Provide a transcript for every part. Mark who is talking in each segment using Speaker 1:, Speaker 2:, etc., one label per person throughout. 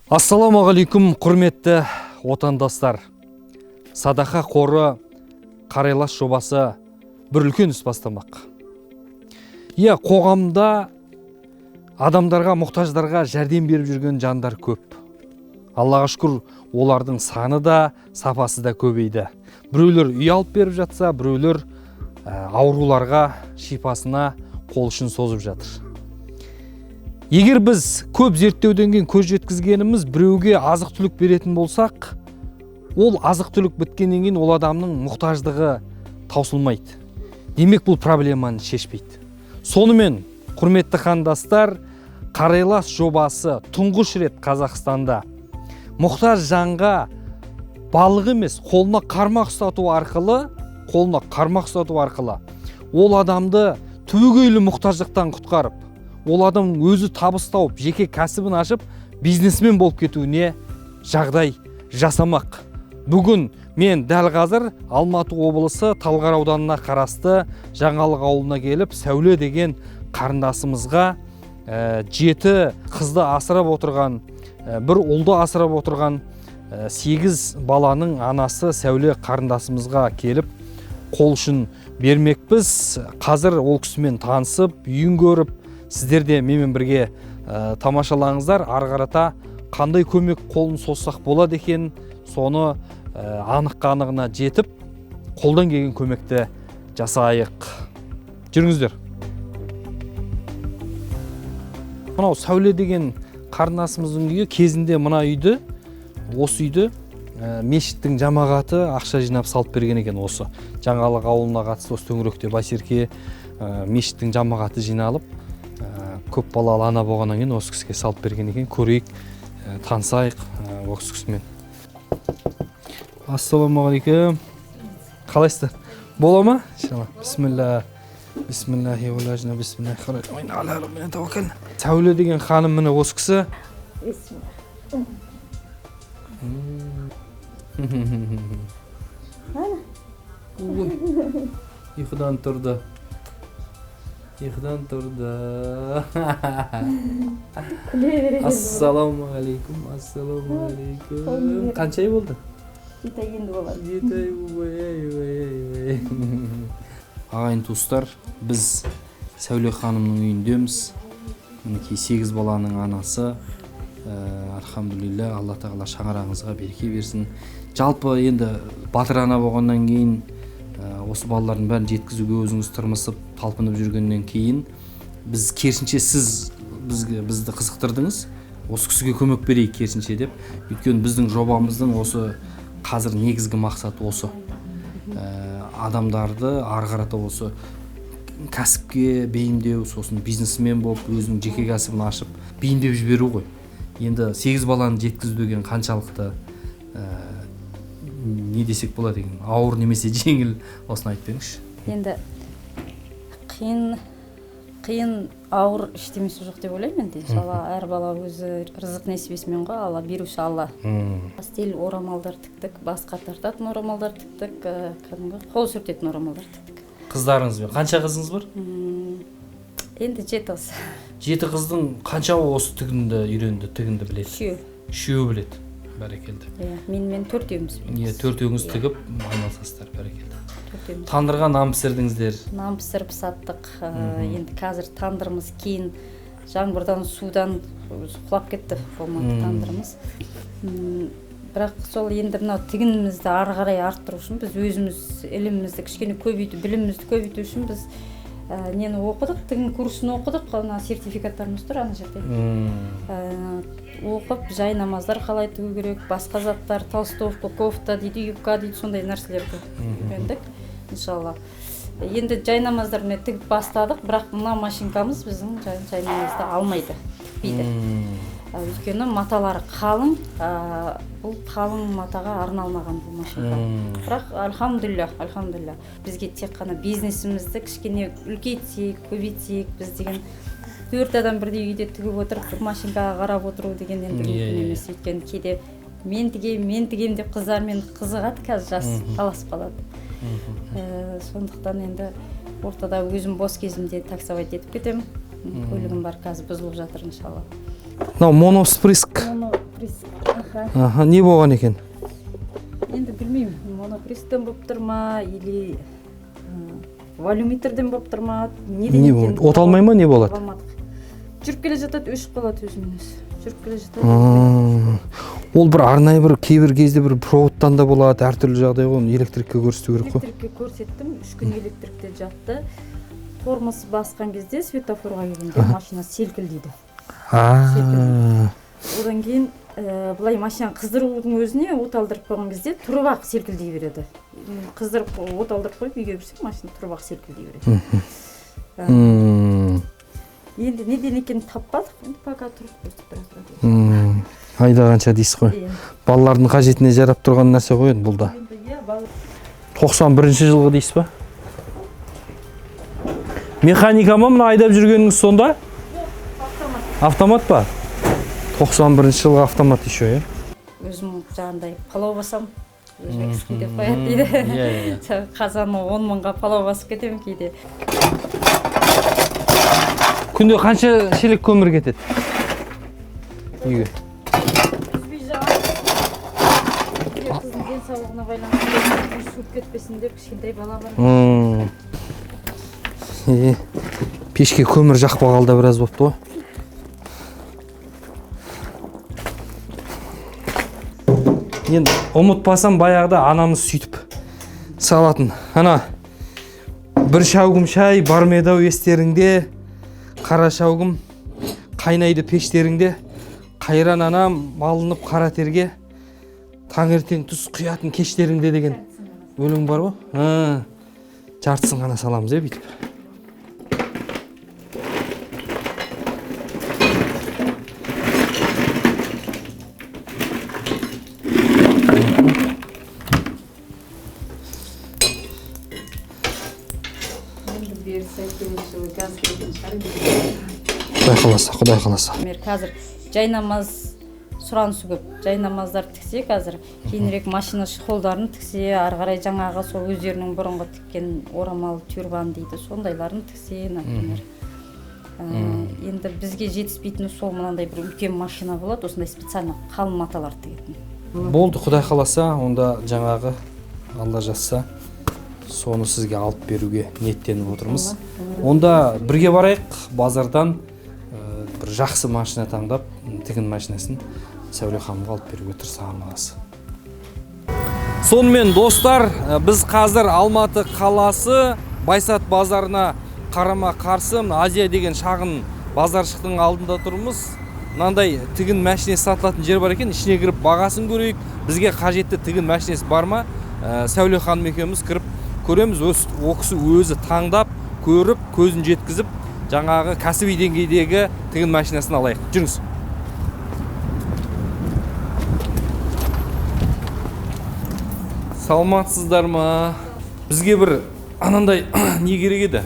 Speaker 1: Ассалаумағалейкум, құрметті отандастар. Садақа қоры Қарайлас жобасы бір үлкен іс бастамақ. Иә, қоғамда адамдарға, мұқтаждарға жәрдем беріп жүрген жандар көп. Аллаға шүкір, олардың саны да, сапасы да көбейді. Біреулер үй алып беріп жатса, біреулер ауруларға шипасына қол ұшын созып жатыр. Егер біз көп зерттеуден кейін көз жеткізгеніміз, біреуге азық-түлік беретін болсақ, ол азық-түлік біткеннен кейін ол адамның мұқтаждығы таусылмайды. Демек, бұл проблеманы шешпейді. Сонымен, құрметті қандастар, Қарайлас жобасы тұңғыш рет Қазақстанда мұқтаж жанға балық емес, қолына қармақ ұстату арқылы, қолына қармақ ұстату арқылы ол адамды түбегейлі мұқтаждықтан құтқарып, ол адам өзі табыс тауып, жеке кәсібін ашып, бизнесмен болып кетуіне жағдай жасамақ. Бүгін мен дәл қазір Алматы облысы Талғар ауданына қарасты Жаңалық ауылына келіп, Сәуле деген қарындасымызға жеті қызды асырап отырған, бір ұлды асырап отырған, 8 баланың анасы Сәуле қарындасымызға келіп қол ұшын бермекпіз. Қазір ол кісімен танысып, үйін көріп, сіздер де менімен бірге тамашалаңыздар. Ары қарата қандай көмек қолын созсақ болады екен, соны анық қанығына жетіп, қолдан келген көмекті жасайық. Жүріңіздер. Мынау Сәуле деген қарындасымыздың үйі. Кезінде мына үйді, осы үйді мешіттің жамағаты ақша жинап салып берген екен. Осы Жаңалық ауылына қатысты осы төңіректе Байсерке мешіттің жамағаты жиналып, көп балалы ана болғаннан кейін осы кісіге салып берген екен. Көрейік, танысайық осы кісімен. Ассалаумағалейкум, қалайсыздар? Бола ма? Иншалла. Бисмилля. Бисмиллахи. Сәуле деген ханым міне осы кісі. Ұйқыдан тұрды. Ұйқыдан тұрды.
Speaker 2: Күле береді.
Speaker 1: Ассалаумағалейкум, ассалаумағалейкум. Қанша ай болды?
Speaker 2: 7 ай енді болады.
Speaker 1: 7 ай, ой, ой, ой. Ағайын туыстар, біз Сәуле ханымның үйіндеміз. Мінекей 8 баланың анасы. Альхамдулилля, Алла тағала шаңырағыңызға береке берсін. Жалпы енді батыр ана болғаннан кейін, осы балалардың бәрін жеткізуге өзіңіз тырмысып, талпынып жүргеннен кейін, біз керісінше сіз бізді қызықтырдыңыз. Осы кісіге көмек берейік керісінше деп. Өйткені біздің жобамыздың осы қазір негізгі мақсаты осы. Адамдарды ары қарата осы кәсіпке бейімдеу, сосын бизнесмен болып өзінің жеке кәсібін ашып бейімдеп жіберу ғой. Енді 8 баланы жеткізу деген қаншалықты не десек болады екен, ауыр немесе жеңіл, осыны айтып беріңізші.
Speaker 2: Енді қиын, ауыр ештемесі жоқ деп ойлаймын енді. Иншалла, әр бала өзі рызық несібесімен ғой, Алла беруші Алла. Стиль орамалдар тіктік, басқа тартатын орамалдар тіктік, кәдімгі қол сүртетін орамалдар тіктік.
Speaker 1: Қыздарыңызбен қанша қызыңыз бар?
Speaker 2: Енді 7 қыз.
Speaker 1: 7 қыздың қаншауы осы тігінді үйренді, тігінді біледі?
Speaker 2: 3-еуі.
Speaker 1: 3-еуі біледі. Бәрекелді.
Speaker 2: Иә, менімен 4-еуіміз білеміз.
Speaker 1: Иә, 4-еуіңіз тігіп айналысасыздар, бәрекелді.
Speaker 2: 4-еуіміз.
Speaker 1: Тандырға нан пісірдіңіздер.
Speaker 2: Нан пісіріп саттық. Енді қазір тандырымыз кейін жаңбырдан, судан құлап кетті, болмады тандырымыз. Бірақ сол енді мынау тігінімізді ары қарай арттыру үшін біз өзіміз ілімімізді кішкене көбейту, білімімізді көбейту үшін біз нені оқыдық, тігін курсын оқыдық, ана сертификаттарымыз тұр ана жерде. Оқып, жай намаздар қалай тігу керек, басқа заттар, толстовка, кофта дейді, юбка дейді, сондай нәрселерді үйрендік, иншалла. Енді жай намаздар міне тігіп бастадық, бірақ мына машинкамыз біздің жай намазды алмайды, тікпейді. Өйткені маталары қалың, бұл қалың матаға арналмаған бұл машинка. Бірақ альхамдулилля, альхамдулилля. Бізге тек қана бизнесімізді кішкене үлкейтсек, көбейтсек, біз деген 4 адам бірдей үйде тігіп отырып, бір машинкаға қарап отыру деген енді мүмкін емес. Өйткені кейде мен тігемін, мен тігемін деп қыздармен қызығады, қазір жас таласып қалады. Сондықтан енді ортада өзім бос кезімде таксовать етіп кетемін. Көлігім бар, қазір бұзылып жатыр, иншалла.
Speaker 1: Мынау моносприск.
Speaker 2: Моносприск. Моноприз, аха.
Speaker 1: Аха, не болған екен?
Speaker 2: Енді білмеймін, монопризтен болып тұр ма или волюметрден болып тұр ма, неден
Speaker 1: Не
Speaker 2: екенін
Speaker 1: болды? От алмай ма, не болады?
Speaker 2: таба алмадық. Жүріп келе жатады, өшіп қалады өзімен өзі. Жүріп келе жатады, өзімен.
Speaker 1: Ол бір арнайы бір кейбір кезде бір проводтан да болады, әртүрлі жағдай ғой, оны электрикке көрсету керек қой.
Speaker 2: Электрикке көрсеттім, 3 күн электрикте жатты. Тормоз басқан кезде, светофорға келгенде машина селкілдейді. Одан кейін былай машинаны қыздырудың өзіне, от алдырып қойған кезде тұрып ақ селкілдей береді. Қыздырып, от алдырып қойып, үйге кірсем, машина тұрып ақ селкілдей береді. Енді неден екенін таппадық, енді пока тұрып өстіп тұра тұрады.
Speaker 1: Айдағанша дейсіз ғой.
Speaker 2: Иә.
Speaker 1: Балалардың қажетіне жарап тұрған нәрсе ғой енді бұл да.
Speaker 2: Енді иә, бала.
Speaker 1: 91 жылғы дейсіз ба? Механика ма мына айдап жүргеніңіз сонда?
Speaker 2: Автомат.
Speaker 1: Автомат па? 91 жылғы автомат еще, иә?
Speaker 2: Өзім жаңағындай палау басам, өзбекский деп қояды дейді.
Speaker 1: Иә, иә.
Speaker 2: Жаңағы қазаны 10 мыңға палау басып кетемін кейде.
Speaker 1: Күнде қанша шелек көмір кетеді үйге?
Speaker 2: Үзбей жағамыз. Қыздың денсаулығына байланысты, суып кетпесін деп, кішкентай бала бар.
Speaker 1: Пешке көмір жақпағалы да біраз болыпты ғой. Енді ұмытпасам, баяғыда анамыз сөйтіп салатын. Ана бір шәугім шай бар ма еді ау естеріңде, қара шәугім қайнайды пештеріңде, қайран анам малынып қара терге, таңертең тұз құятын кештеріңде деген өлең бар ғой. Жартысын ғана саламыз, иә, бүйтіп.
Speaker 2: Енді бұйыртса, келесі жылы газ келетін шығар енді.
Speaker 1: Құдай қаласа, құдай қаласа.
Speaker 2: Например, қазір жайнамаз сұранысы көп, жайнамаздар тіксе, қазір кейінірек машина чехолдарын тіксе, ары қарай жаңағы сол өздерінің бұрынғы тіккен орамал, тюрбан дейді, сондайларын тіксе, например. Енді бізге жетіспейтіні сол мынандай бір үлкен машина болады, осындай специально қалың маталар тігетін.
Speaker 1: Болды, құдай қаласа, онда жаңағы Алла жазса, соны сізге алып беруге ниеттеніп отырмыз. Онда бірге барайық базардан, бір жақсы машина таңдап, тігін машинасын Сәуле ханымға алып беруге тырысамыз. Сонымен, достар, біз қазір Алматы қаласы Байсат базарына қарама қарсы мына Азия деген шағын базаршықтың алдында тұрмыз. Мынандай тігін машинесі сатылатын жер бар екен, ішіне кіріп бағасын көрейік. Бізге қажетті тігін машинесі бар ма? Сәуле ханым екеуміз кіріп көреміз. О кісі өзі таңдап көріп, көзін жеткізіп, жаңағы кәсіби деңгейдегі тігін машинасын алайық. Жүріңіз. Саламатсыздар ма? Бізге бір анандай не керек еді?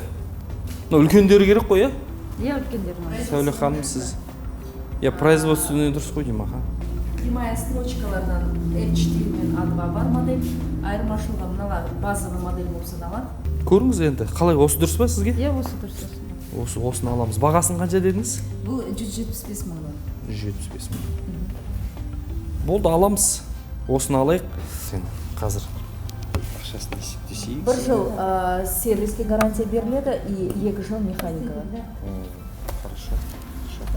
Speaker 1: Мынау үлкендері керек қой, иә?
Speaker 2: Иә, үлкендері.
Speaker 1: Сәуле ханым, сіз. Иә, производственный дұрыс қой деймін, аха.
Speaker 3: Прямая строчкалардан L4 мен A2 бар модель. Айырмашылығы мыналар базовый модель болып саналады.
Speaker 1: Көріңіз енді, қалай, осы дұрыс па сізге?
Speaker 2: Иә, осы дұрыс, осы.
Speaker 1: Осы, осыны аламыз. Бағасын қанша дедіңіз?
Speaker 3: Бұл 175 мыңнан.
Speaker 1: 175 мың. Болды, аламыз. Осыны алайық. Сен қазір ақшасын есептесейік.
Speaker 3: Бір жыл сервиске гарантия беріледі и 2 жыл механикаға.
Speaker 1: Хорошо. Хорошо.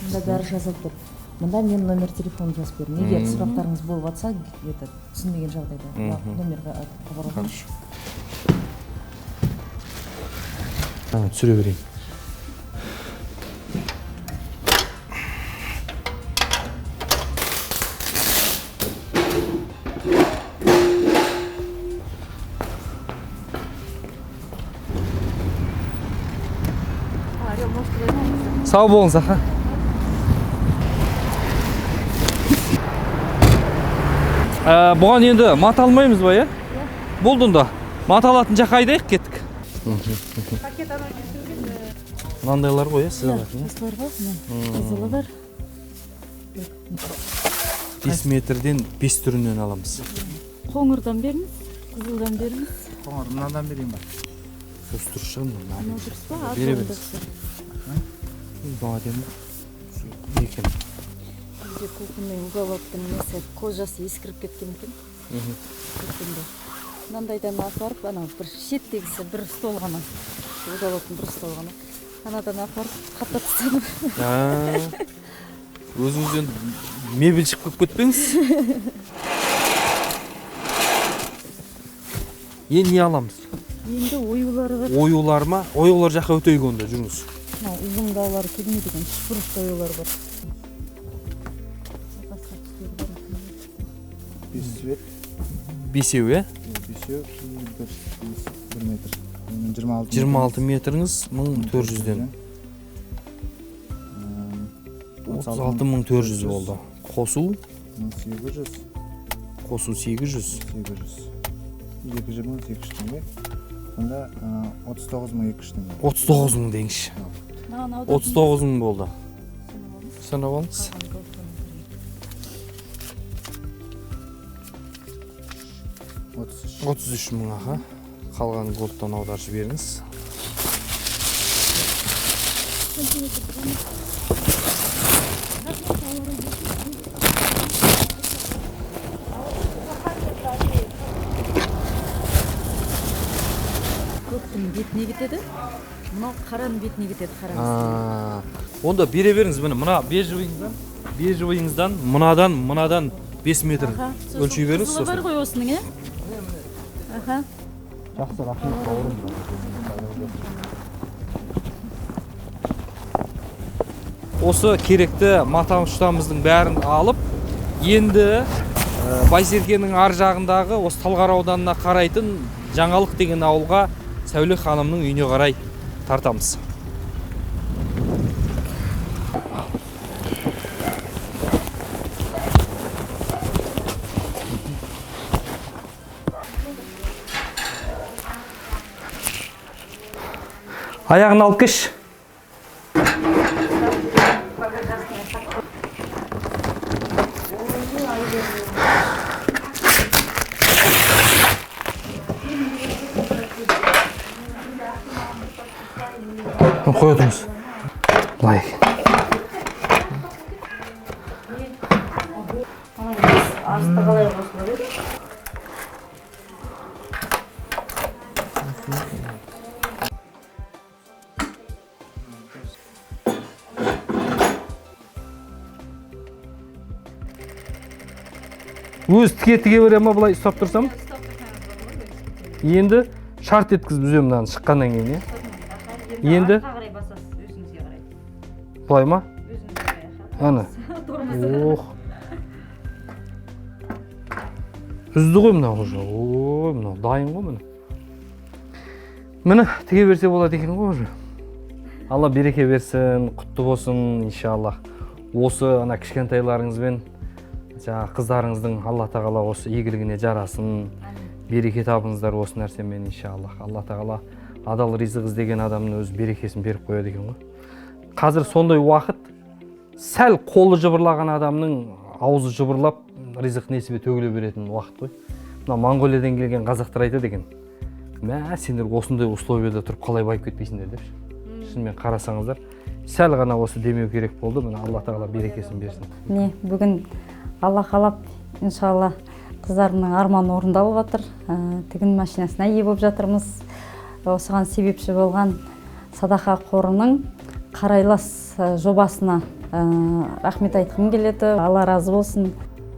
Speaker 3: Мында бәрі жазылып тұр. Мында мен номер телефон жазып бердім. Егер сұрақтарыңыз болып жатса, это түсінбеген жағдайда мына номерға хабарласыңыз.
Speaker 1: Хорошо. Түсіре берейін. Сау болыңыз, аха. Бұған енді мата алмаймыз ба, иә? Болды онда. Мата алатын жаққа айдайық, кеттік. Мынандайлар ғой, иә, сіз алатын, иә?
Speaker 3: Осылар ғой, мына қызылы бар.
Speaker 1: 5 метрден 5 түрінен аламыз.
Speaker 2: Қоңырдан беріңіз, қызылдан беріңіз.
Speaker 4: Қоңыр мынадан берейін ба?
Speaker 1: Осы дұрыс шығар мына.
Speaker 2: Мынау дұрыс па?
Speaker 1: Бере беріңіз. Мынау әдемі екен.
Speaker 2: Бізде кухонный уголоктың несі, кожасы ескіріп кеткен екен. Көктемде. Мынандайдан апарып, анау бір шеттегісі бір стол ғана. Уголоктың бір стол ғана. Анадан апарып қаптап тастадым.
Speaker 1: Өзіңізден мебель шығып кетпеңіз. Енді не аламыз?
Speaker 2: Енді оюлары бар.
Speaker 1: Оюлар ма? Оюлар жаққа өтейік онда, жүріңіз.
Speaker 2: Мынау ұзындаулары келмейді екен, үшбұрышты оюлар бар. Басқа түстері бар екен.
Speaker 4: 5 цвет.
Speaker 1: Бесеу, е?
Speaker 4: Бесеу, 1 метр. 26.
Speaker 1: 26 метріңіз 1400-ден. 36400 болды. Қосу
Speaker 4: 1800.
Speaker 1: Қосу 800.
Speaker 4: 800. 2800 теңге. Сонда 39200 теңге.
Speaker 1: 39000 деңізші. 39000 болды. Санап алыңыз.
Speaker 4: 33.
Speaker 1: 33000, аха. Қалған голдтан аударып жіберіңіз.
Speaker 2: Көктің бетіне кетеді. Мынау қараның бетіне кетеді, қараңыз.
Speaker 1: Онда бере беріңіз, міне мына бежевыйыңыздан, мынадан 5 метр өлшей беріңіз.
Speaker 2: Қызылы бар ғой осының, е? Аха.
Speaker 1: Жақсы, рахмет, бауырым. Осы керекті мата-ұштамыздың бәрін алып, енді Байсеркенің ар жағындағы осы Талғар ауданына қарайтын Жаңалық деген ауылға Сәуле ханымның үйіне қарай тартамыз. Аяғын алып кеш. Қоя тұрыңыз. Былай екен.
Speaker 2: Асты қалай қосылып еді?
Speaker 1: Өз тіке-тіге бере ма былай ұстап тұрсам? Енді шарт еткізіп үземін мынаны шыққаннан кейін, иә? Енді
Speaker 2: артқа қарай басасыз, өзіңізге қарай.
Speaker 1: Былай ма?
Speaker 2: Өзіңізге қарай.
Speaker 1: Ана. Ох. Үзді ғой мынау уже. Ой, мынау дайын ғой міне. Міне тіге берсе болады екен ғой уже. Алла береке берсін, құтты болсын, иншаллах. Осы ана кішкентайларыңызбен жаңа қыздарыңыздың Алла тағала осы игілігіне жарасын. Береке табыңыздар осы нәрсемен, иншаллах. Алла тағала адал ризық іздеген адамның өз берекесін беріп қояды екен ғой. Қазір сондай уақыт, сәл қолы жыбырлаған адамның аузы жыбырлап ризық несібе төгіле беретін уақыт қой. Мына Моңғолиядан келген қазақтар айтады екен, мә, сендер осындай условияда тұрып қалай байып кетпейсіңдер депші. Шынымен қарасаңыздар, сәл ғана осы демеу керек болды. Міне Алла тағала берекесін берсін.
Speaker 2: Міне бүгін Алла қалап, иншалла, қыздарымның арманы орындалып жатыр. Тігін машинасына ие болып жатырмыз. Осыған себепші болған садақа қорының қарайлас жобасына рахмет айтқым келеді. Алла разы болсын.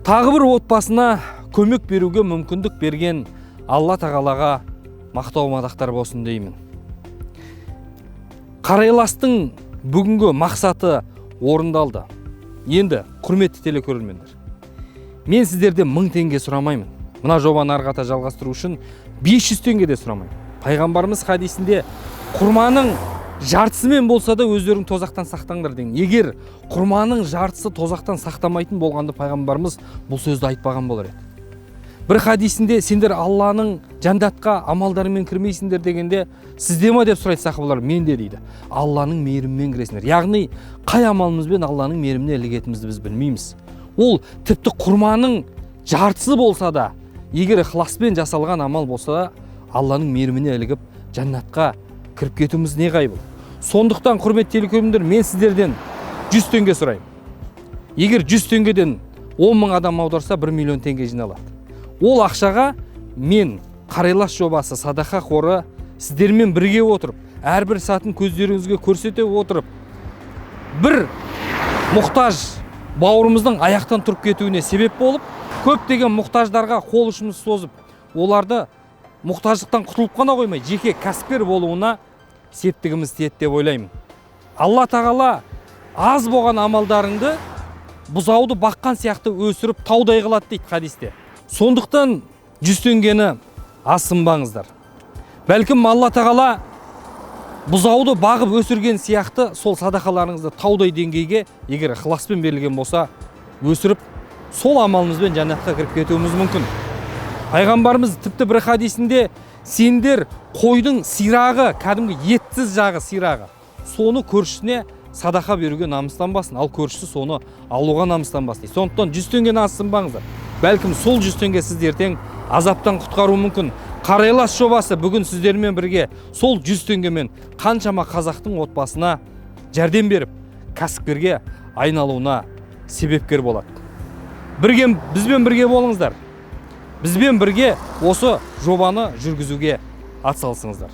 Speaker 1: Тағы бір отбасына көмек беруге мүмкіндік берген Алла тағалаға мақтау мадақтар болсын деймін. Қарайластың бүгінгі мақсаты орындалды. Енді, құрметті телекөрермендер, мен сіздерден 1000 теңге сұрамаймын. Мына жобаны ары қарата жалғастыру үшін 500 теңге де сұрамаймын. Пайғамбарымыз хадисінде құрманың жартысымен болса да өздерің тозақтан сақтаңдар деген. Егер құрманың жартысы тозақтан сақтамайтын болғанда пайғамбарымыз бұл сөзді айтпаған болар еді. Бір хадисінде сендер Алланың жәндатқа амалдарымен кірмейсіңдер дегенде, сізде ма деп сұрайды сахабалар, мен де дейді. Алланың мейірімімен кіресіңдер. Яғни қай амалымызбен Алланың мейіріміне ілігетінімізді біз білмейміз. Ол тіпті құрманың жартысы болса да, егер ықыласпен жасалған амал болса да, Алланың мейіріміне ілігіп Жәннатқа кіріп кетуіміз не ғайып. Сондықтан, құрметті телекөрермендер, мен сіздерден 100 теңге сұраймын. Егер 100 теңгеден 10 мың адам аударса, 1 миллион теңге жиналады. Ол ақшаға мен, Қарайлас жобасы, садақа қоры сіздермен бірге отырып, әрбір сәтін көздеріңізге көрсете отырып, бір мұқтаж бауырымыздың аяқтан тұрып кетуіне себеп болып, көптеген мұқтаждарға қол ұшымыз созып, оларды мұқтаждықтан құтылып қана қоймай, жеке кәсіпкер болуына септігіміз тиеді деп ойлаймын. Алла тағала аз болған амалдарыңды бұзауды баққан сияқты өсіріп, таудай қылады дейді хадисте. Сондықтан 100 теңгені азсынбаңыздар. Бәлкім, Алла тағала бұзауды бағып өсірген сияқты сол садақаларыңызды таудай деңгейге, егер ықыласпен берілген болса, өсіріп, сол амалымызбен жәннатқа кіріп кетуіміз мүмкін. Пайғамбарымыз тіпті бір хадисінде: «Сендер қойдың сирағы, кәдімгі етсіз жағы, сирағы, соны көршісіне садақа беруге намыстанбасын, ал көршісі соны алуға намыстанбасын», – дейді. Сондықтан 100 теңгені азсынбаңыздар. Бәлкім, сол 100 теңге сізді ертең азаптан құтқаруы мүмкін. Қарайлас жобасы бүгін сіздермен бірге сол 100 теңгемен қаншама қазақтың отбасына жәрдем беріп, кәсіпкерге айналуына себепкер болады. Бірге, бізбен бірге болыңыздар, бізбен бірге осы жобаны жүргізуге атсалысыңыздар.